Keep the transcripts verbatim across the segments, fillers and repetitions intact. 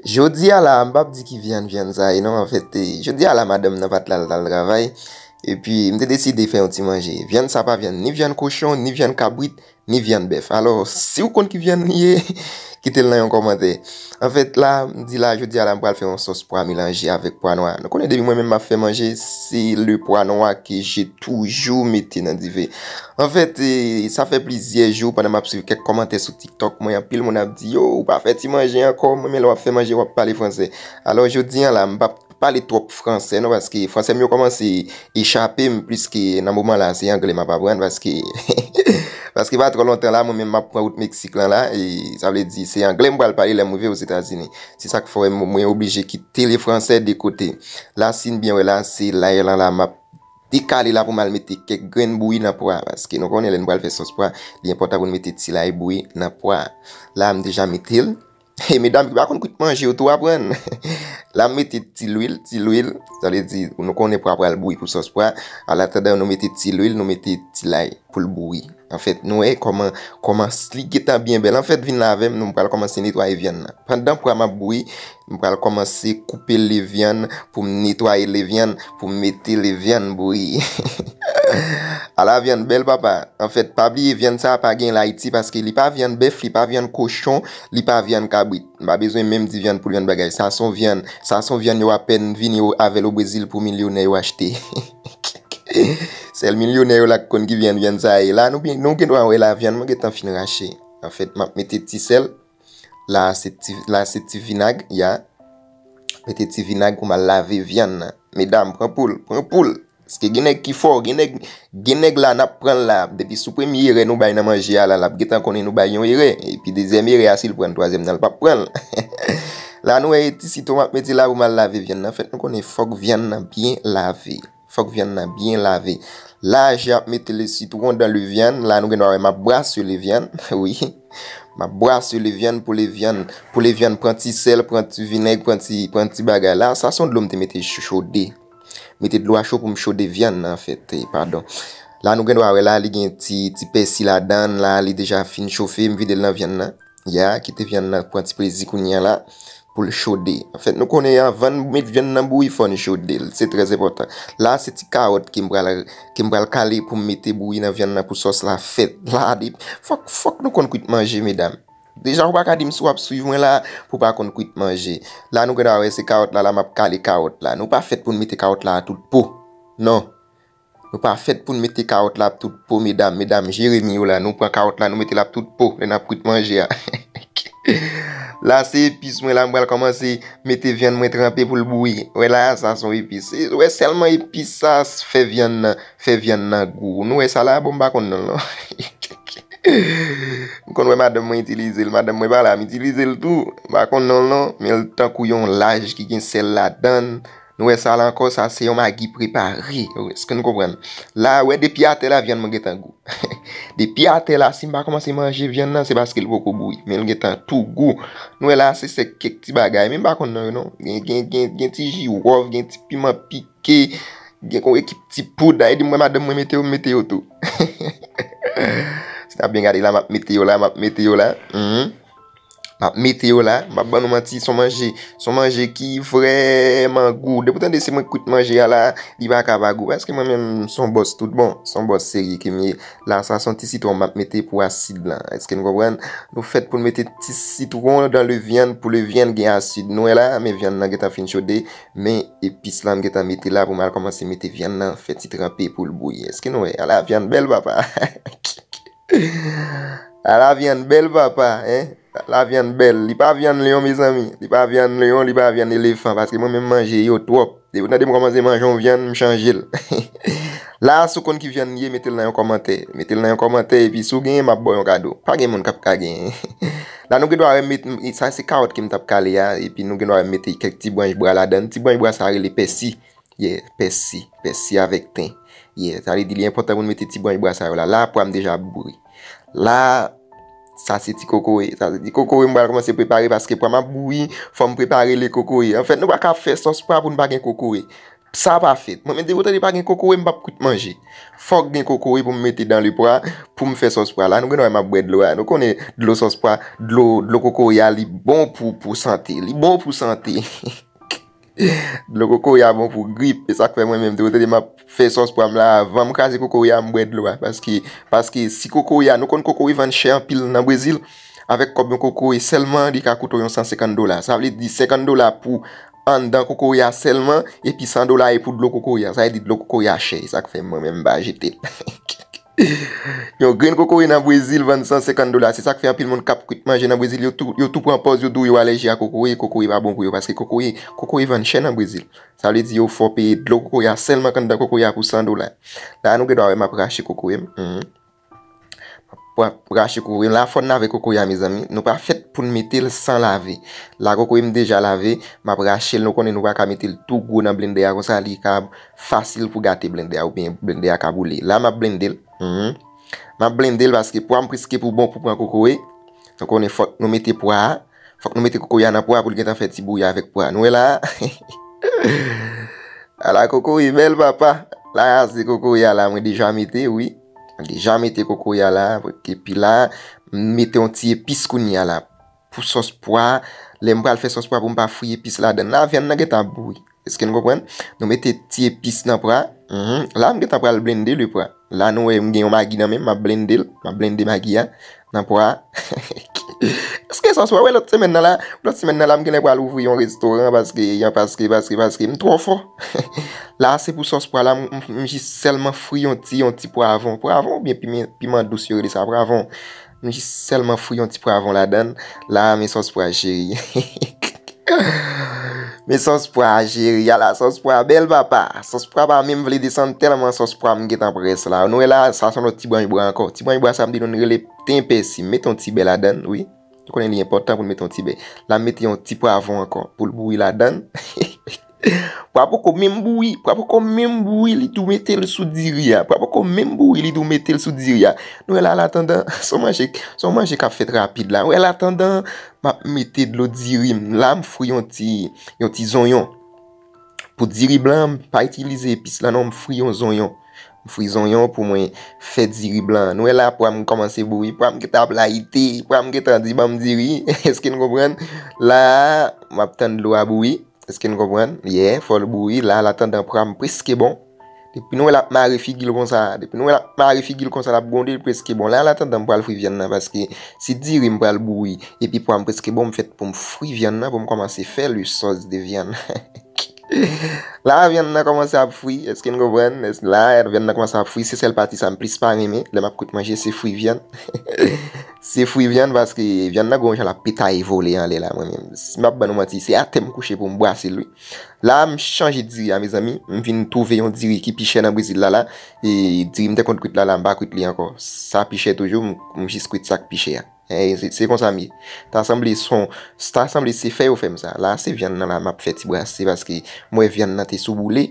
Jodi a la, m p ap di ki vyann vyann sa ye non. Anfèt, jodi a la, madanm nan pa t la, l t al travay. Epi, m te deside fè yon ti manje. Vyann sa pa vyann, ni vyann kochon, ni vyann kabrit, ni vyann bèf. Alò, si w konn ki vyann li ye, kite l nan yon kòmantè. Anfèt, la, m di la, jodi a la, m pral fè yon sòs pwa melanje avèk pwa nwa. Nou konnen depi mwen menm m ap fè manje, se le pwa nwa ke je toujou mete nan dife. Anfèt, e, sa fè plizyè jou pandan m ap swiv kèk kòmantè sou TikTok mwen, anpil moun ap di, "Yo, ou pa fè ti manje ankò, mwen men lè w ap fè manje, w ap pale fransè." Alò, jodi a la, m p ap pale twòp fransè non, paske fransè m yo kòmanse echape m, pliske nan moman la, se anglè m ap aprann, paske, paske pa twò lontan la, mwen menm m ap pran wout Meksik lan la, e sa vle di, se anglè m pral pale lè m rive Ozetazini. Se sa k fè mwen, mwen oblije kite le fransè de kote. La, si n byen wè la, se lay lan la, m ap dekale la pou m al mete kèk grenn bouyi nan pwa, paske nou konnen lè n pral fè sòs pwa, li enpòtan pou n mete ti lay bouyi nan pwa. La, m deja mete l. E medam ki pa konn kwit manje yo tou aprann. La, m mete ti lwil, ti lwil. Sa vle di, nou konnen pwa pral bouyi pou sòs pwa. An atandan, nou mete ti lwil, nou mete ti lay pou l bouyi. Anfèt, nou wè kòman, kòman s-, li gentan byen bèl. Anfèt, vin la avè m, nou pral kòmanse netwaye vyann nan. Pandan pwa m ap bouyi, m pral kòmanse koupe le vyann pou m netwaye le vyann, pou m mete le vyann bouyi. Ala vyann bèl, papa. Anfèt, pa bliye, vyann sa a pa gen l Ayiti, paske li pa vyann bèf, li pa vyann kochon, li pa vyann kabrit. M pa bezwen menm di vyann pou l vyann bagay. Sa se yon vyann, sa se yon vyann yo apèn vini avè l o Brezil pou milyonè yo achte. Sèl milyonè yo la k konn ki vyann, vyann sa ye. La, nou byen, nou gen dwa wè la, vyann mwen gentan fin rache. Anfèt, m ap mete ti sèl. La, se ti, la, se ti vinag, ya. Mete ti vinag pou m al lave vyann nan. Medam, pran poul, pran poul. Paske gen nèg ki fò, gen nèg, gen nèg la n ap pran l la. Depi sou premye erè nou bay nan manje a la, l ap gentan konnen nou bay yon erè. Epi dezyèm erè a, si l pran twazyèm nan, l p ap pran l. La, nou wè ti sitwon m ap mete la pou m al lave vyann nan. Anfèt, nou konnen fòk vyann nan byen lave. Fòk vyann nan byen lave. La, je ap mete le citron dans le viande. La, nou gen dwa wè m ap brase le viande. Wi. M ap brase le viande pou le viande, pou le viande pran ti sèl, pran ti vinèg, pran ti, pran ti bagay. La, sa se yon dlo m te mete cho-, chode. Mete dlo a cho pou m chode vyann nan, anfèt. E, padon. La, nou gen dwa wè la, li gen ti, ti pèsi ladan l. La, li deja fin chofe. M vide l nan vyann nan. Ya, kite vyann nan pran ti plezi kounye a la pou l chode. Anfèt, nou konnen anvan n met vyann nan bouyi, fò n chode l. Se trè enpòtan. La, se ti kawòt ke m pral, ke m pral kale pou m mete bouyi nan vyann nan pou sòs la fèt. La, de, fòk, fòk nou konn kwit manje, medam. Deja, ou pa ka di m si w ap swiv mwen la pou w pa konn kwit manje. La, nou gen dwa wè se kawòt la, la m ap kale kawòt la. Nou pa fèt pou n mete kawòt la a tout po. Non. Nou pa fèt pou n mete kawòt la ap tout po, medam. Medam, Jeremi yo la, nou pran kawòt la, nou mete l ap tout po, lè n ap kwit manje a. La, se epis mwen la, m pral kòmanse mete vyann mwen tranpe pou l bouyi. Wè la, sa se yon epis. E, wè sèlman epis sa fè vyann nan, fè vyann nan gou. Nou wè sa la, bon, m pa konn non l non. M konn wè madanm mwen itilize l, madanm mwen pa la, m itilize l tou. M pa konn non l non, men l tankou yon laj ki gen sèl ladan l. Nou wè sa la ankò, sa se yon magi prepare. Èske nou konprann? La, wè, depi atè la, vyann mwen gentan gou. Depi atè la, si m pa kòmanse manje vyann nan, se paske l poko bouyi. Men l gentan tou gou. Nou wè la, se sèk kèk ti bagay. Men m pa konn non yo non. Gen, gen, gen, gen ti jiwòf, gen ti piman pike, gen yon ekip ti poud. Ede m wè madanm mwen mete yo, m mete yo tou. Si n ap byen gade la, m ap mete yo la, m ap mete yo la. Mhm. M ap mete yo la, m ap ban nou manti, se yon manje, se yon manje ki vrèman gou. Depi w tande se mwen k kwit manje a la, li pa ka pa gou. Paske mwen menm, se yon bòs tout bon, se yon bòs serye ke m ye. La, sa se yon ti sitwon m ap mete pou asid lan. Èske nou konprann? Nou fèt pou n mete ti sitwon dans le viande pou le viande gen asid. Nou wè la, men vyann nan gentan fin chode, men epis lan m gentan mete la pou m al kòmanse mete vyann nan, fè ti tranpe pou l bouyi. Èske nou wè? Ala vyann bèl, papa! Ala vyann bèl, papa, en. Ala vyann bèl. Li pa vyann leyon, mezanmi. Li pa vyann leyon, li pa vyann elefan. Paske mwen menm manje yo twòp. Depi w tande m kòmanse manje yon vyann, m chanje l. La, si w konn ki vyann li ye, mete l nan yon kòmantè. Mete l nan yon kòmantè, epi si w genyen, m ap ba w yon kado. Pa gen moun k ap ka genyen. La, nou gen dwa wè m met, sa se kawòt ke m t ap kale a, epi nou gen dwa wè m mete kèk ti branch bwa ladan l. Ti branch bwa sa rele pèsi. Yeah, pèsi, pèsi avèk ten. Yeah, sa vle di li enpòtan pou n mete ti branch bwa sa yo la. La, pwa m deja ap bouyi. La, sa se ti kokoye. Sa se ti kokoye m pral kòmanse prepare paske pwa m ap bouyi, fò m prepare le kokoye. Anfèt, nou pa ka fè sòs pwa pou n pa gen kokoye. Sa pa fèt. Mwen menm depi w tande pa gen kokoye, m p ap kwit manje. Fòk gen kokoye pou m mete dans le pwa, pou m fè sòs pwa. La nou gen wè m ap bwè dlo a. Nou konnen dlo sòs pwa, dlo, dlo kokoye a, li bon pou, pou sante. Li bon pou sante. Dlo kokoye a bon pou grip. E sa k fè mwen menm, depi w tande m ap fè sòs pwa m la, avan m kraze kokoye a, m bwè dlo a. Paske, paske si kokoye a, nou konn kokoye vann chè anpil nan Brezil, avèk kòb yon kokoye sèlman, li ka koute w yon san senkant dola. Sa vle di senkant dola pou anndan kokoye a sèlman, epi san dola e pou dlo kokoye a. Sa vle di dlo kokoye a chè, e sa k fè mwen menm m pa jete l. Yon grenn kokoye nan Brezil vann san senkant dola. Se sa k fè anpil moun k ap kwit manje nan Brezil, yo tou, yo tou pran pòz, yo di w yo alèji a kokoye, kokoye pa bon pou yo, paske kokoye, kokoye vann chè nan Brezil. Sa vle di yo fè w peye dlo kokoye a sèlman, k anndan kokoye a pou san dola. La nou gen dwa wè m ap rache kokoye m. Mhm. W ap rache kokoye. La fò n lave kokoye a, mezanmi. Nou pa fèt pou n mete l san lave. La kokoye m deja lave, m ap rache l. Nou konnen nou pa ka mete l tou gwo nan blendè a konsa, li ka fasil pou gate blendè a oubyen blendè a ka boule. La m ap blende l. Mhm. M ap blende l paske pwa m prèske pou bon pou pran kokoye. Nou konnen fòk nou mete pwa a. Fòk nou mete kokoye a nan pwa pou l gentan fè ti bouyi avèk pwa. Nou wè la? Ala kokoye bèl papa. La se kokoye a la mwen deja mete, wi. Mwen deja mete kokoye a la. Epi la, m mete yon ti epis kounye a la. Pou sòs pwa, lè m pral fè sòs pwa pou m pa fri epis ladan l la, vyann nan gentan ap bouyi. Èske n konprann? Nou mete ti epis nan pwa. Mhm. La, m gentan pral blende le pwa. La, nou wè, m gen yon magi nan men m, m ap blende l. M ap blende magi a nan pwa. Èske sòs pwa, wè lòt semèn nan la, lòt semèn nan la, m genlè pral ouvri yon restoran paske, yon paske, paske, paske, m twò fò. La, se pou sòs pwa la, m, m, m jis sèlman fri yon ti, yon ti pwavwon. Pwavwon oubyen piman, piman dous yo rele sa, pwavwon. M jis sèlman fri yon ti pwavwon ladan l. La, men sòs pwa cheri. Men sòs pwa cheri, ala sòs pwa bèl papa. Sòs pwa pa menm vle desann tèlman sòs pwa m gentan près la. Nou wè la, sa se yon lòt ti branch bwa ankò. Ti branch bwa sa m te konn rele ten pèsi. M mete yon ti bè ladan l, wi. Ou konnen li enpòtan pou n mete yon ti bè. La m mete yon ti pwavwon ankò pou l bouyi ladan l. Pwa poko menm bouyi, pwa poko menm bouyi, li tou mete l sou diri a. Pwa poko menm bouyi, li tou mete l sou diri a. Nou wè la, an atandan, se yon manje, se yon manje k ap fèt rapid la. Wè, an atandan, m ap mete dlo diri m. La, m fri yon ti, yon ti zonyon. Pou diri blan, m pa itilize epis la non, m fri yon zonyon. M fri zonyon pou mwen fè diri blan. Nou wè la, pwa m kòmanse bouyi, pwa m gentan ap layite, pwa m gentan di ban m diri. Èske n konprann? La, m ap tann dlo a bouyi. Èske n konprann? Yeah, fò l bouyi. La, an atandan pwa m prèske bon. Depi nou wè l ap mare figi l konsa, depi nou wè l ap mare figi l konsa, l ap gwonde, l prèske bon. La, an atandan m pral fri vyann nan, paske si diri m pral bouyi, epi pwa m prèske bon, m fèt pou m fri vyann nan, pou m kòmanse fè le sòs de vyann. La, vyann nan kòmanse ap fri, èske n konprann? La, vyann nan kòmanse ap fri, se sèl pati sa m plis pa renmen, lè m ap kwit manje, se fri vyann. Se fri vyann, paske vyann nan gon jan l ap petaye vole anlè la, mwen menm. Si m ap ban nou manti, se atè m kouche pou m brase l, wi. La, m chanje diri a, mezanmi. M vin twouve yon diri ki pi chè nan Brezil la, la. E diri m te konn kwit la, la, m pa kwit li ankò. Sa pi chè toujou, m, m jis kwit sa k pi chè a. E, se, se konsa m ye. Ta sanble son, ta sanble se fè yo fè m sa. La, se vyann nan la, m ap fè ti brase, paske m wè vyann nan te sou boule.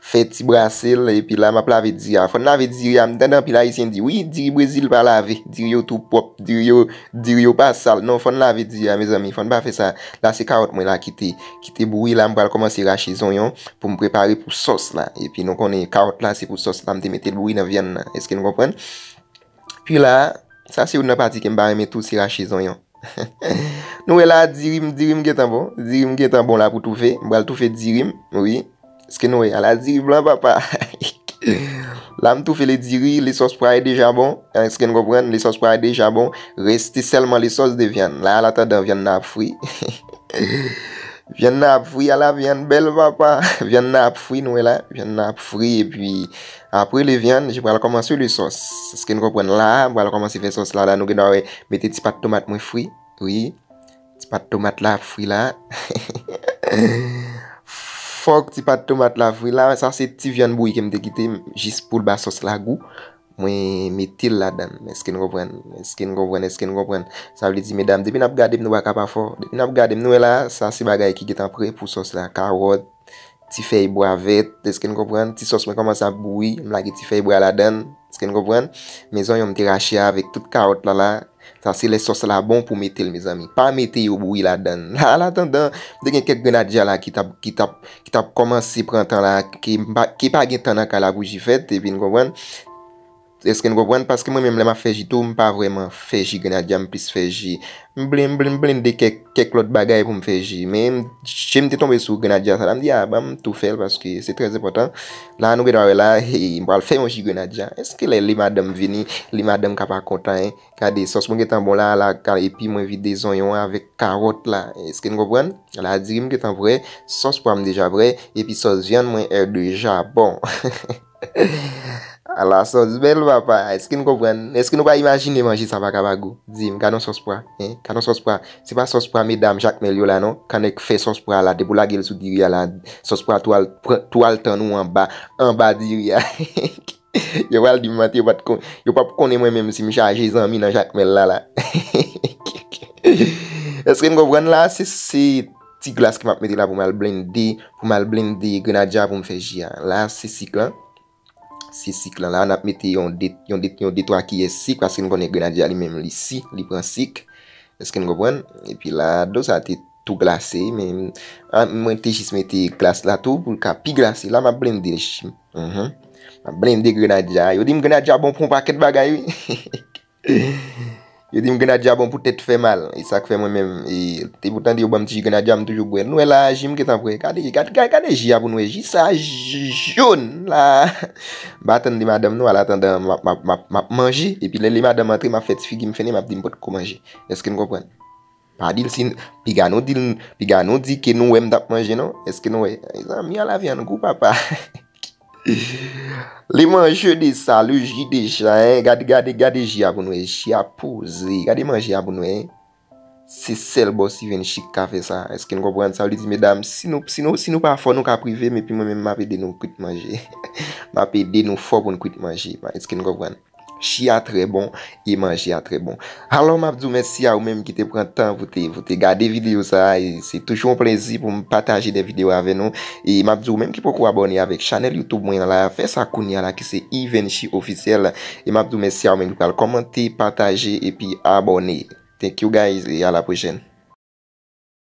Fè ti brase l, epi la, m ap lave diri a. Fò n lave diri a, m tande anpil Ayisyen di, wi, diri Brezil pa lave. Diri yo tou pwòp, diri yo, diri yo pa sal. Non, fò n lave diri a, mezanmi. Fò n pa fè sa. La, se kawòt mwen la ki te, ki te bouyi. La, m pral kòmanse rache zonyon pou m prepare pou sòs la. Epi nou konnen kawòt la, se pou sòs la, m te mete l bouyi nan vyann nan. Èske n konprann? Pi la, sa se youn nan pati ke m pa renmen tou, se rache zonyon. Nou wè la, diri m, diri m gentan bon. Diri m gentan bon la pou toufe. M pral toufe diri m, wi. Èske nou wè? Ala diri blan, papa. La, m toufe le diri, le sòs pwa e deja bon. Èske n konprann? Le sòs pwa e deja bon. Reste sèlman le sòs de vyann. La, an atandan vyann nan ap fri. Vyann nan ap fri, ala vyann bèl, papa. Vyann nan ap fri, nou wè la. Vyann nan ap fri, epi apre le vyann, je pral kòmanse le sòs. Èske n konprann la? M pral kòmanse fè sòs la, la, nou gen dwa wè, mete ti pat tomat mwen fri. Wi. Ti pat tomat la ap fri la. Fòk ti pat tomat la fri la. Sa se ti vyann bouyi ke m te kite jis pou l ba sòs la gou. Mwen mete l ladan l. Èske n konprann? Èske n konprann? Èske n konprann? Sa vle di, medam, depi n ap gade m, nou pa ka pa fò. Depi n ap gade m, nou wè la, sa se bagay ki gentan pre pou sòs la. Kawòt, ti fèy bwa vèt, èske n konprann? Ti sòs mwen kòmanse ap bouyi, m lage ti fèy bwa ladan l, èske n konprann? Men zonyon m te rache a avèk tout kawòt la la, Sa se lè sòs la bon pou mete l, mezanmi. Pa mete yo bouyi ladan l. La, an atandan, m te gen kèk grenadya la ki t ap, ki t ap, ki t ap kòmanse pran tan la, ki pa, ki pa gen tan nan kay la pou ji fèt, epi n konprann. Èske n konprann? Paske mwen menm, lè m ap fè ji tou, m pa vrèman fè ji grenadya, m plis fè ji. M blen-, m blen-, m blende kèk, kèk lòt bagay pou m fè ji. Men, je m te tonbe sou grenadya sa la, m di, a, ban m tou fè l, paske se trè enpòtan. La, nou gentan wè la, hey, m pral fè yon ji grenadya. Èske lè, lè madanm vini, lè madanm ka pa kontan, en? Gade, sòs mwen gentan bon la, la, ka-, epi mwen vide zonyon an avèk kawòt la. Èske n konprann? La, diri m gentan prè, sòs pwa m deja prè, epi sòs vyann mwen, eh, deja bon. Ala sòs bèl, papa. Èske n konprann? Èske nou pa imajine manje sa pa ka pa gou? Di m, gad yon sòs pwa, en? Gad yon sòs pwa. Se pa sòs pwa medam Jakmèl yo la, non? Kan nèg fè sòs pwa la, depi w lage l sou diri a la, sòs pwa tou al, pran, tou al tann ou anba, anba diri a. Yo pral di m mante, yo pa t kon-, yo p ap konnen mwen menm si m chaje zanmi nan Jakmèl la, la. Èske n konprann la? Se, se ti glas ke m ap mete la pou m al blende, pou m al blende grenadya pou m fè ji a. La, se sik lan. Se sik lan. La, n ap mete yon de, yon de, yon de twa kiyè sik, paske n konnen grenadya li menm, li si, li pran sik. Èske n konprann? Epi la, dlo sa te tou glase, men, a, mwen te jis mete glas la tou pou l ka pi glase. La, m ap blende l. Mhm. M ap blende grenadya. Yo di m grenadya bon pou yon pakèt bagay, wi. Yo di m grenadya bon pou tèt fè mal. E sa k fè mwen menm, e, te poutan di yo ban m ti ji grenadya, m toujou bwè l. Nou wè la, ji m gentan prè. Gade, gade, gade, gade ji a pou nou wè. Ji sa, ji jòn la. M pa tann de madanm non, an atandan, m ap, m ap, m ap, m ap manje. Epi lè, lè madanm antre, m ap fè ti figi m fennen, m ap di m potko manje. Èske n konprann? Pa di l si, piga nou di l, piga nou di ke nou wè m t ap manje non. Èske nou wè? Mezanmi, a la vyann gou, papa. Le manje de sa, le ji de sa, en. Gade, gade, gade ji a pou nou wè. Ji a poze. Gade manje a pou nou wè, en. Se sèl bòs Even Chic ka fè sa. Èske n konprann sa? Li di, medam, si nou, si nou, si nou pa fò, nou ka prive m, epi mwen menm, m ap ede nou kwit manje. M ap ede nou fò pou n kwit manje. Èske n konprann? Ji a trè bon e manje a trè bon. Alò, m ap di w mèsi a ou menm ki te pran tan pou te, pou te gade videyo sa a. E se toujou yon plezi pou m pataje de videyo avè nou. E m ap di w menm ki poko abòne avèk chanèl YouTube mwen an la, fè sa kounye a la ki se Evenchi Officiel. E m ap di w mèsi a ou menm ki pral kòmante, pataje epi abòne. Thank you guys e a la pwochèn.